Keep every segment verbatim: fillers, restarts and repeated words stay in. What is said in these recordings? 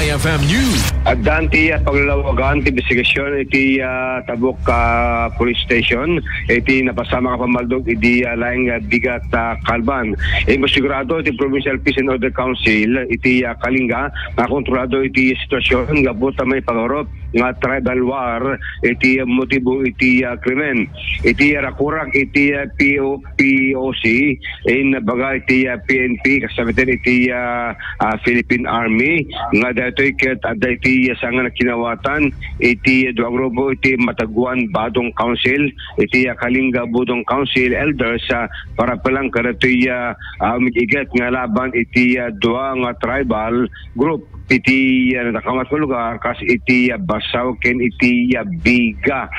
F M News. Addan ti, ah, paglalawagan ti imbestigasyon iti, ah, Tabuk, ah, Police Station iti napasamak a pammaldog idi, ah, laeng, ah, bigat, ah, kalban. Imposigrado iti Provincial Peace and Order Council iti, ah, Kalinga nga kontrolado iti sitwasyon gapu ta maipangarup nga tribal war iti motibo iti, ah, krimen. Iti rakurak iti, ah, P O, P O C, inbaga iti, ah, P N P, kasabiten iti, ah, ah, Philippine Army, nga daytoy ket adda iti, ah, saan nga kinawatan iti dua a grupo iti Mataguan Badong Council, iti, ah, Kalinga Budong Council elders, ah, para pelang kadatoy, ah, ah, umig-iget nga laban iti, ah, dua nga tribal group iti, ah, nadakamat nga lugar, kas iti, ah, Basaw ken iti, ah, Biga.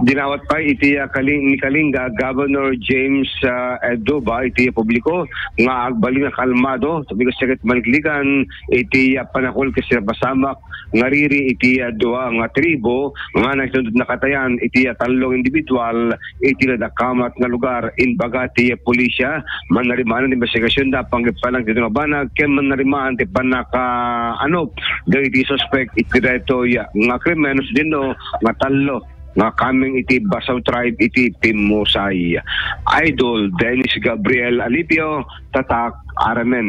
Dinawat pay iti, ah, Kaling-, ni Kalinga Governor James, ah, Edoba iti publiko nga agbalin nga kalmado, sabi ko, sakit maliklikan iti, ah, panakol ket sinapasamak nga riri iti, ah, dua nga tribo nga nagtundot nakatayan iti, ah, tallo nga individual iti nadakamat nga lugar. Inbaga ti pulisya, mannarimaan ti imbestigasyonda, panggipalang ti nga banag, ken mannarimaan ti pannakaanop dagiti suspek iti daytoy nga krimen, no, dinno nga tallo nga coming iti Basaw tribe iti Pimusay. Idol Dennis Gabriel Alipio, Tatak R M N.